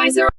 TripAdvisor.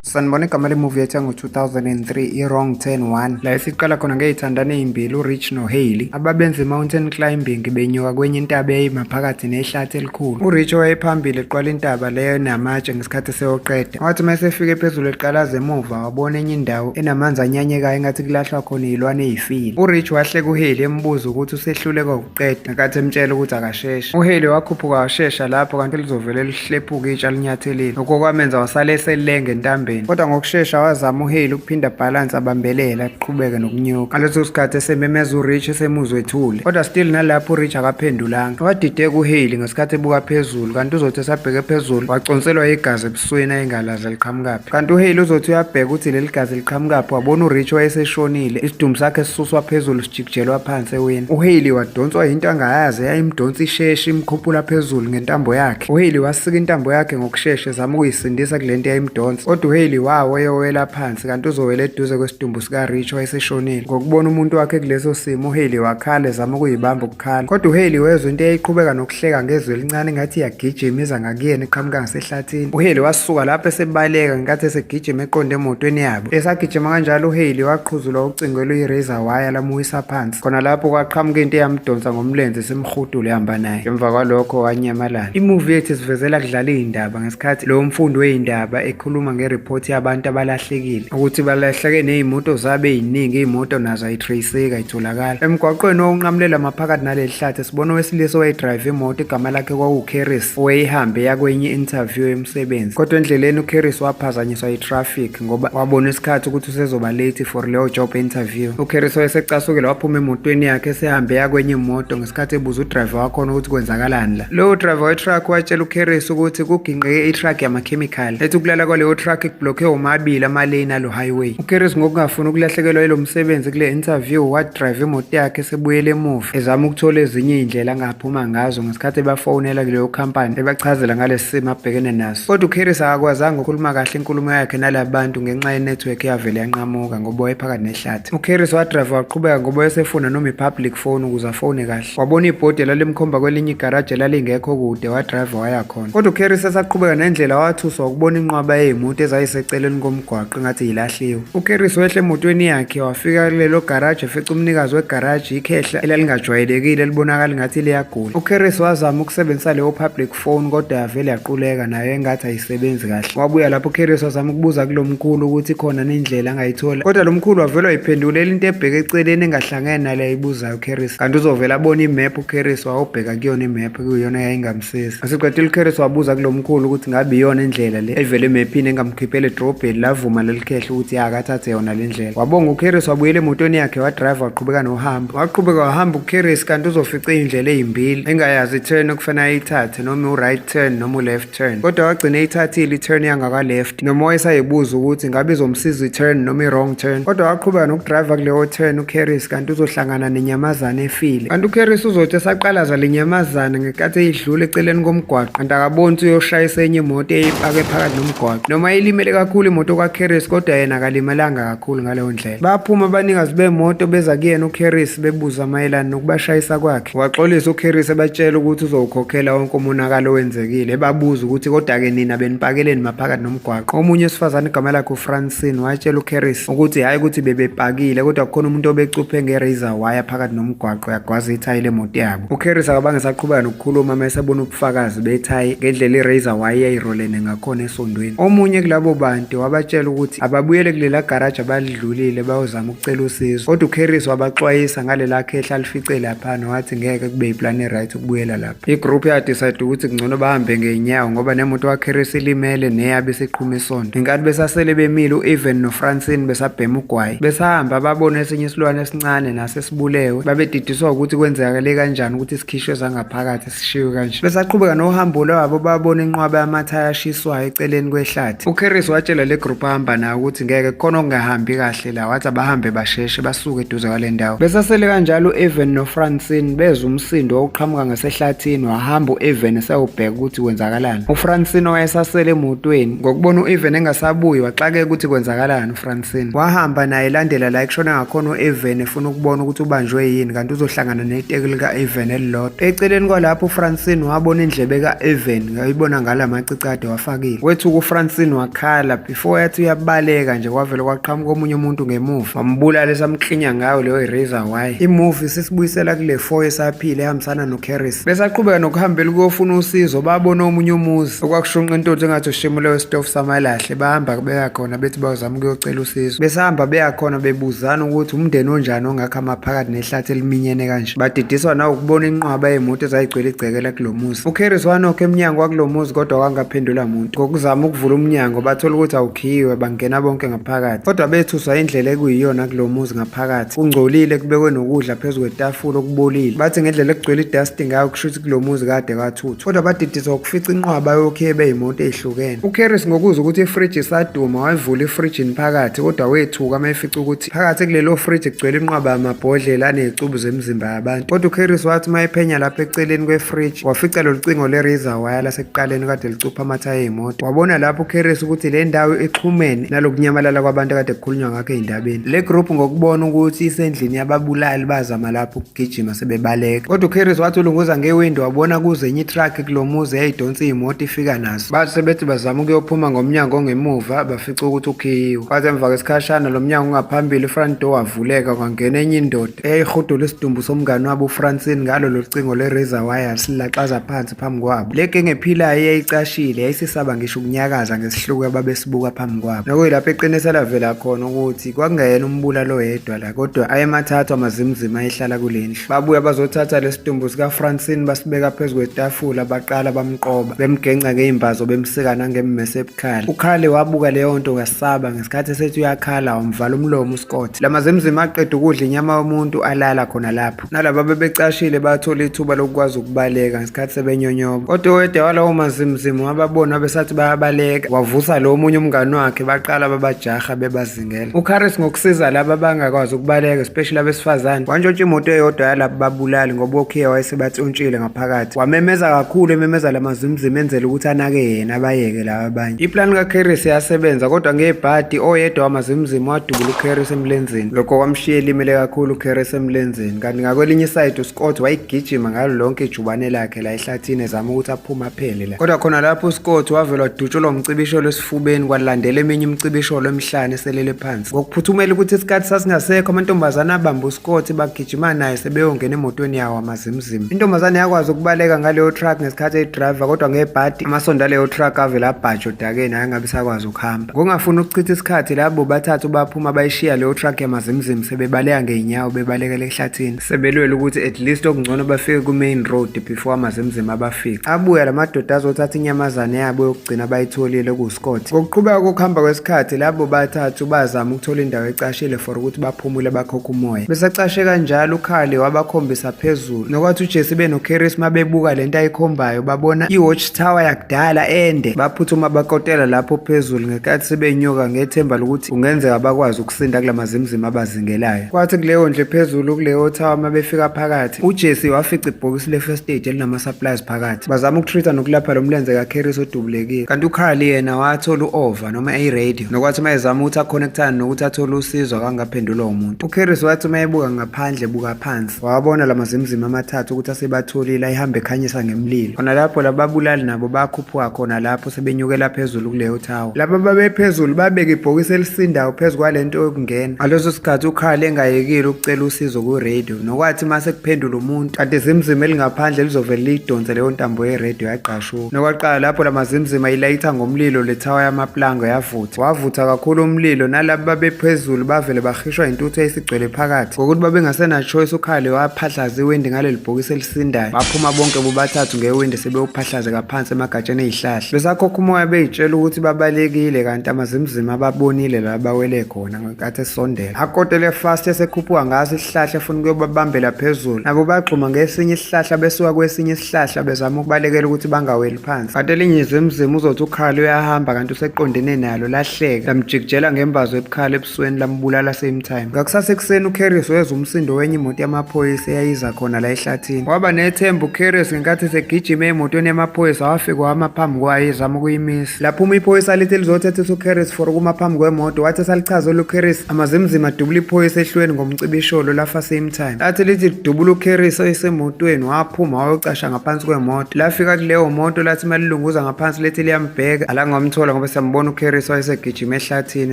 Sanibona, igama lemuvi yethu yango-2003 i-Wrong Turn 1, la esiqala khona ngey'thandane ey'mbili, uRich noHayley, ababenza i-mountain climbing benyuka kwenye intaba eyayimaphakathi nehlathi elikhulu. URich owayephambili eqwala intaba leyo enamatshe ngesikhathi eseyoqeda. Wathi uma esefike phezulu eqalaza emuva, wabona enye indawo enamanzi anyanyekayo engathi kulahlwa khona iy'lwane ey'file. URich wahleka uHayley embuza ukuthi usehluleka ukuqeda, ngenkathi emtshela ukuthi akasheshe. UHayley wakhuphuka washesha lapho, kanti lizovele lihlephuke itshe alinyathelile. Lokho kwamenza wasale eselenga entambeni. Kodwa ngokushesha wazama uHayley ukuphinda balance, abambelela, aqhubeke nokunyuka. Ngaleso sikhathi esememeza uRich esemuzwe ethule. Kodwa still nalapho uRich akaphendulanga. Wadideka uHayley ngesikhathi ebuka phezulu, kanti uzothi esabheke phezulu waconselwa igazi ebusweni ayengalazi liqhamukaphi. Kanti uHayley uzothi uyabheka ukuthi leli gazi liqhamukaphi, wabona uRich wayeseshonile, isidumbu sakhe sisuswa phezulu sijikijelwa phansi eweni. UHayley wadonswa yinto angayazi eyayimdonsa isheshe imkhuphula phezulu ngentambo yakhe. UHayley wasika intambo yakhe ngokushesha ezama ukuyisindisa kule nto eyayimdonsa. Kodwa uHayley wawa eyowela phansi, kanti uzowela eduze kwesidumbu sikaRich wayeseshonile. Ngokubona umuntu wakhe kuleso simo, uHayley wakhala ezama ukuyibamba ukukhala. Kodwa uHayley wezwa into eyayiqhubeka nokuhleka ngezwi elincane engathi iyagijima iza ngakuyena iqhamuka ngasehlathini. UHayley wasuka lapho esebaleka ngenkathi esegijima eqonde emotweni yabo. Esagijima kanjalo uHayley waqhuzulwa ucingo oluyi-razor wire lamuwisa phansi. Khona lapho kwaqhamuka into eyamdonsa ngomlenze simhudule ehamba naye. Emva kwalokho wanyamalala. Imuvi yethu isivezela kudlala iy'ndaba ngesikhathi lowo mfundi wey'ndaba ekhuluma ngeriphothi yabantu abalahlekile, ukuthi balahleke ney'moto zabo ey'ningi, iy'moto nazo ayitraceki, ayitholakala. Emgwaqweni owawunqamulela maphakathi naleli hlathi sibona owesilisa owayedrayiva imoto, igama lakhe kwakuwuKeris, owayehambe eya kwenye i-interview yomsebenzi. Kodwa endleleni uKeris waphazanyiswa yi-traffic ngoba wabona isikhathi ukuthi usezoba late for leyo job interview. UKeris wayesecasukile waphuma emotweni yakhe esehambe eya kwenye imoto ngesikhathi ebuza udrayiva wakhona ukuthi kwenzakalani la. Lowo driver we-truck watshela uKeris ukuthi kugingqike i-truck yamakhemikhali, ethi ukulala kwaleyo truck kublokhe womabili amalane alo highway. UKeris ngokungafuni ukulahlekelwa yilo msebenzi kule interview wadrayiva imoto yakhe esebuyela emuva ezama ukuthola ezinye iy'ndlela angaphuma ngazo ngesikhathi ebafonela kuleyo khampani ebachazela ngalesi simo abhekene naso. Kodwa uKeris akakwazanga ukukhuluma kahle inkulumo yakhe nalaba bantu ngenxa yenethiwekhi eyavele yanqamuka ngoba wayephakathi nehlathi. UKeris wadrayiva waqhubeka ngoba wayesefuna noma i-public phone ukuze afone kahle. Wabona ibhodi elalimkhomba kwelinye igaraji elalingekho kude, wadrayiva waya khona. Kodwa uKeris esaqhubeka nendlela wathuswa ukubona inqwaba yey'moto ezayiseceleni komgwaqo engathi yilahliwe. UKeris wehla emotweni yakhe wafika kulelo garaji efica umnikazi wegaraji, ikhehla elalingajwayelekile elibonakala ngathi liyagula. UKeris wazama ukusebenzisa leyo public phone kodwa yavele yaquleka nayo engathi ayisebenzi kahle. Wabuya lapho uKeris wazama ukubuza kulo mkhulu ukuthi ikhona nendlela angayithola, kodwa lo mkhulu wavele wayiphendulela into ebheke eceleni engahlangene nale ayibuzayo uKeris. Kanti uzovele abone imephu uKeris wawubheka kuyona imephu kuyiyona yayingamsizi. Asiqedile uKeris wabuza kulo mkhulu ukuthi ngabe iyona indlela le evele emephini engamkhiphela edrobheni, lavuma leli khehla ukuthi akathathe yona le ndlela. Wabonga uKeris wabuyela emotweni yakhe wadrayiva waqhubeka nohambo. Waqhubeka wahamba uKeris, kanti uzofica iy'ndlela ey'mbili engayazi i-turn okufanele ayithathe, noma u-right turn noma u-left turn. Kodwa wagcina eyithathile i-turn yangaka-left, noma wayesayibuza ukuthi ngabe izomsiza i-turn noma i-wrong turn. Kodwa waqhubeka nokudrayiva kuleyo turn uKeris, kanti uzohlangana nenyamazane efile. Kanti uKeris uzothi esaqalaza le nyamazane ngenkathi eyidlula eceleni komgwaqo, kanti akaboni ukuthi uyoshayisa enye imoto eyayipake phakathi nomgwaqo. Noma ilimele kakhulu imoto kaKeris, kodwa yena akalimalanga kakhulu ngaleyo ndlela. Baphuma abanikazi bemoto beza kuyena uKeris bebuza mayelana nokubashayisa kwakhe. Waxolisa uKeris ebatshela ukuthi uzowukhokhela wonke umonakalo owenzekile, ebabuza ukuthi kodwa-ke nina benipakeleni maphakathi nomgwaqo. Omunye wesifazane igama lakhe uFrancine watshela uKeris ukuthi hhayi ukuthi bebepakile, kodwa kukhona umuntu obecuphe nge-razor wire phakathi nomgwaqo yagwaza ithayi lemoto yabo. UKeris akabange esaqhubeka nokukhuluma uma esebona ubufakazi bethayi ngendlela i-razor wire eyayirolene ngakhona esondweni. Omunye kulabo bantu wabatshela ukuthi ababuyele kulela garaji abalidlulile bayozama ukucela usizo. Kodwa uKeris wabaxwayisa ngalela khehla alifice laphana, wathi ngeke kube yiplani e-right ukubuyela lapha. Igroup yadecide ukuthi kungcono bahambe ngey'nyawo ngoba nemoto kaKeris ilimele neyabe isiqhuma isondo. Ngenkathi besasele bemile u-Evan noFrancine besabhema ugwayi, besahamba babona esinye isilwane esincane naso esibulewe. Babedidiswa ukuthi kwenzakale kanjani ukuthi sikhishwe zangaphakathi sishiwe kanje. Besaqhubeka nohambo lwabo babona inqwaba yamathaya ashiswayo eceleni kwehlathi. UKeris watshela le group ahamba nayo ukuthi ngeke kukhona okungahambi kahle la, wathi abahambe basheshe basuke eduze kwale ndawo. Besasele kanjalo u-Evan noFrancine bezwa umsindo owawuqhamuka ngasehlathini, wahamba u-Evan esayobheka ukuthi kwenzakalani. UFrancine owayesasele emotweni ngokubona u-Evan engasabuyi waxakeka ukuthi kwenzakalani. UFrancine wahamba naye elandela la ekushona ngakhona u-Evan efuna ukubona ukuthi ubanjwe yini kanti uzohlangana neteki lika-Evan elilodwa. Eceleni kwalapho uFrancine wabona indlebe ka-Evan ngayibona ngala macici ade wafakile. Wethuka uFrancine wakhala before yathi uyabaleka nje kwavele kwaqhamuka omunye umuntu ngemuva wambulala esamklinya ngayo leyo razor wire. Imuvi sisibuyisela kule four esaphila ehambisana noCaris. Besaqhubeka nokuhambela ukuyofuna usizo babona omunye umuzi okwakushunqa intuthu engathi ushimuleyo isitofu samalahle bahamba beya khona bethi bazama ukuyocela usizo. Besahamba beya khona bebuzana ukuthi umndeni onjani ongakha maphakathi nehlathi eliminyene kanje. Badidiswa nawukubona inqwaba yey'moto ezayigcwele igceke lakulo muzi. UCaris wanokha emnyango wakulo muzi kodwa wangaphendula muntu. Ngokuzama ukuvula umnyango bathola ukuthi awukhiyiwe bangena bonke ngaphakathi. Kodwa bethuswa indlela ekuyiyona kulo muzi ngaphakathi. Kungcolile kubekwe nokudla phezu kwetafula okubolile. Bathi ngendlela ekugcwele idasti ngayo kusho ukuthi kulo muzi kade kwathuthwa. Kodwa badidiswa ukufica inqwaba yokhiye beyimoto ezihlukene. UCaris ngokuzwa ukuthi ifriji isaduma wayivula efrijini phakathi kodwa wethuka uma efica ukuthi phakathi kulelo friji kugcwele inqwaba yamabhodlela anezicubu zemizimba yabantu. Kodwa uCaris wathi uma ephenya lapha eceleni kwefriji wafica lolu cingo le-razor wire lasekuqaleni kade licupha amathayi ey'moto. Wabona lapho uCaris ukuthi le ndawo ixhumene nalokunyamalala kwabantu akade kukhulunywa ngakho ey'ndabeni. Le group ngokubona ukuthi isendlini yababulali bazama lapho ukugijima sebebaleka. Kodwa uCaris wathi ulunguza ngewindi wabona kuze enye itruck kulo muzi eyayidonsa iy'moto ifika nazo. Bathi sebethi bazama ukuyophuma ngomnyango ongemuva bafica ukuthi ukhiyiwe. Kwathi emva kwesikhashana lo mnyango ongaphambili i-front door wavuleka kwangena enye indoda eyayihudula isidumbu somngani wabo uFrancine ngalo lolu cingo le-razor wire silaxaza phansi phambi kwabo. Le genge ephilayo eyayicashile yayisisaba ngisho ukunyakaza ngesihluku ababesibuka phambi kwabo. Nokuyilapho iqiniso elavela khona ukuthi kwakungeyena umbulali oyedwa la kodwa ayemathathu amazimzimu ayehlala kule ndlu. Babuya bazothatha lesidumbu sikaFrancine basibeka phezu kwetafula baqala bamqoba bemgenca ngey'mbazo bemsika nangemmese ebukhali. UCarly wabuka leyo nto wasaba ngesikhathi esethi uyakhala wamvala umlomo uScott. Lamazimzimu aqeda ukudla inyama yomuntu alala khona lapho. Nalaba bebecashile bathola ithuba lokukwazi ukubaleka ngesikhathi sebenyonyoba. Kodwa oyedwa walawo mazimzimu wababona besathi bayabaleka wavusa lo omunye umngani wakhe baqala babajaha bebazingela. UCarris ngokusiza laba abangakwazi ukubaleka especially abesifazane wantshontsha imoto eyodwa yalabo babulali ngoba okhiye wayesebatshontshile ngaphakathi. Wamemeza kakhulu ememeza lamazimzimu enzela ukuthi anake yena abayeke laba abanye. Iplani kaCarris yasebenza kodwa ngebhadi oyedwa wamazimzimu wadubula uCarris emlenzeni. Lokho kwamshiya elimele kakhulu uCarris emlenzeni. Kanti ngakwelinye isayidi uScott wayegijima ngalo lonke ijubane lakhe la ehlathini ezama ukuthi aphume aphele la. Kodwa khona lapho uScott wavele wadutshulwa umcibisholo esifubeni kwalandela eminye imicibisholo emihlane eselele phansi. Ngokuphuthumela ukuthi isikhathi sasingasekho amantombazane abamba uScott bagijima naye sebeyongena emotweni yawo amazimzimu. Intombazane yakwazi ukubaleka ngaleyo truck ngesikhathi eyidrayiva kodwa ngebhadi amasondo aleyo truck avele abhaja odakeni ayangabe isakwazi ukuhamba. Ngokungafuni ukuchitha isikhathi labo bathathu baphuma bayishiya leyo truck yamazimzimu sebebaleka ngey'nyawo bebalekela ehlathini sebelwela ukuthi at least okungcono bafike ku-main road before amazimzimu abafice. Abuya la madoda azothatha inyamazane yabo yokugcina abayitholile kuScott. Ngokuqhubeka kokuhamba kwesikhathi labo bathathu bazama ukuthola indawo ecashile for ukuthi baphumule bakhokhe umoya. Besacashe kanjalo uCarly wabakhombisa phezulu nokwathi uJesse benoCaris mabebuka lento ayikhombayo babona i-watch tower yakudala ende baphuthuma bakotela lapho phezulu ngenkathi sebenyuka ngethemba lokuthi kungenzeka bakwazi ukusinda kulamazimzimu abazingelayo. Kwathi kuleyo ndlu phezulu kuleyo tower mabefika phakathi uJesse wafica ibhokisi le-first aid elinama-supplies phakathi. Bazama ukutreat-a nokulapha lo mlenze kaCaris odubulekile. Kanti uCarly yena wathola u-over noma i-radio nokwathi uma ezama ukuthi akhonekthane nokuthi athole usizo akangaphendulwa umuntu. UCaris wathi uma ebuka ngaphandle buka phansi wawabona lamazimzimu amathathu ukuthi asebatholile ayihambe ekhanyisa ngemlilo. Khona lapho lababulali nabo bakhuphuka khona lapho sebenyukela phezulu kuleyo tower. Laba babephezulu babeka ibhokisi elisindayo phezu kwalento yokungena. Ngaleso sikhathi uCarl engayekile ukucela usizo ku-radio nokwathi uma sekuphendula umuntu kanti izimzimu elingaphandle lizovele liyidonse leyo ntambo ye-radio yagqashuka. Nokwaqala lapho lamazimzimu ayilayitha ngomlilo le tower yamaplango yavutha. Wavutha kakhulu umlilo nalaba babephezulu bavele bahishwa intuthu eyayisigcwele phakathi. Ngokuthi babengasena choice uCarl waphahlaza iwindi ngaleli bhokisi elisindayo. Baphuma bonke bobathathu ngewindi sebewuphahlazeka phansi emagatsheni ey'hlahla. Besakhokha umoya bey'tshela ukuthi babalekile kanti amazimzimu ababonile la bawele khona ngenkathi esondela. Akotele fast esekhuphuka ngaso isihlahla efuna ukuyobabambela phezulu. Nabo bagxuma ngesinye isihlahla besuka kwesinye isihlahla bezama ukubalekela ukuthi bangaweli phansi. Kanti elinye izimzimu uzothi uCarl uyahamba kanti useqondene nalo, lahleka lamjikijela ngembazo ebukhali ebusweni, lambulala same time. Ngakusasa ekuseni uCarius wezwa umsindo wenye imoto yamaphoyisa eyayiza khona la ehlathini. Waba nethemba uCarius ngenkathi esegijima emotweni yamaphoyisa, wafika wama phambi kwayo ezama ukuyimisa. Laphuma iphoyisa lithi lizothethisa uCarius for ukuma phambi kwemoto. Wathi esalichazela uCarius, amazimzima adubula iphoyisa ehlweni ngomcibisholo, lafa same time. Lathi lithi lidubula uCarius oyisemotweni, waphuma wayocasha ngaphansi kwemoto. Lafika kuleyo moto, lathi malilunguza ngaphansi lithi liyambheka, alangamthola ngoba siyambona uCarius wayesegijima ehlathini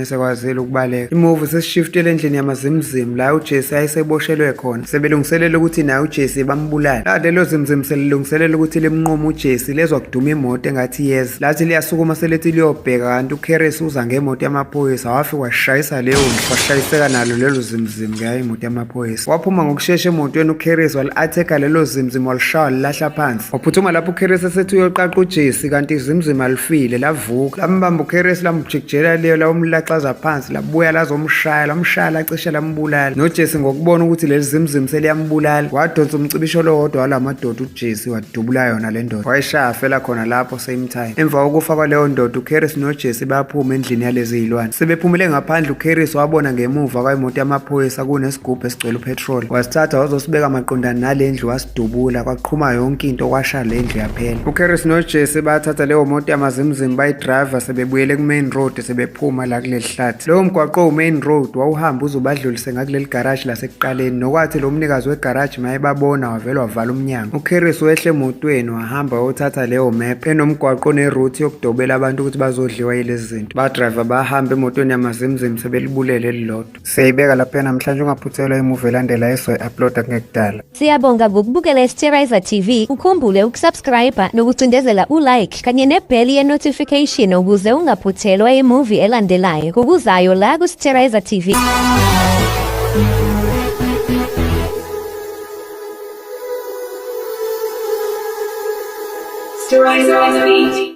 esekwazile ukubaleka. Imuvi sesishiftele endlini yamazimzimu la uJesse ayeseboshelwe khona. Sebelungiselela ukuthi naye uJesse bambulale. La lelo zimzimu selilungiselela ukuthi limnqume uJesse, lezwa kuduma imoto engathi iyeza. Lathi liyasukuma selethi liyobheka, kanti uCarius uza ngemoto yamaphoyisa, wafika washayisa leyo ndlu, washayiseka nalo lelo zimzimu kuyayo imoto yamaphoyisa. Waphuma ngokushesha emotweni uCarius, wali-athekha lelo zimzimu, walishaya walilahla phansi. Waphuthuma lapho uCarius esethi uyoqaqa uJesse, kanti izimzimu alifile, lavuka. Lambamba uCarius lamjikijela leyo, lawumlaxaza phansi, labuya lazomshaya, lamshaya lacishe lambulala. NoJesse ngokubona ukuthi leli zimzimu seliyambulala, wadonsa umcibisholo owodwa walamadoda uJesse, wadubula yona le ndoda. Wayishaya fela khona lapho same time. Emva kokufa kwaleyo ndoda, uCarius noJesse baphuma endlini yalezi zilwane. Sebephumele ngaphandle, uCarius wabona ngemuva kwemoto yamaphoyisa kunesigubhu esigcwele upetrol. Wasithatha wazosibeka maqondana nale ndlu, wasidubula, kwaqhuma yonke into, kwasha le ndlu yaphela. UCarius noJesse bathatha leyo moto yamazimzimu bayidrayiva, sebebuyele ku-main road, sebephuma la kuleli hlathi. Lowo mgwaqo umain road wawuhamba uze ubadlulise ngakuleli garaji lasekuqaleni, nokwathi lo mnikazi wegaraji mayebabona wavele wavala umnyango. UCarius wehle emotweni wahamba wayothatha leyo map enomgwaqo neroute yokudobela abantu ukuthi bazodliwa yilezi zinto. Badrayiva bahamba emotweni yamazimzimu sebelibulele elilodwa. Siyayibeka lapha namhlanje, ungaphuthelwa imuvi elandela esoyi-uploada kungekudala. Siyabonga ngokubukela iSterizer TV. Ukhumbule ukusubscribe nokucindezela ulike kanye nebheli ye-notification ukuze ungaphuthelwa imuvi elandelayo ngokuzayo la kuSterizer TV. Sterilizer TV.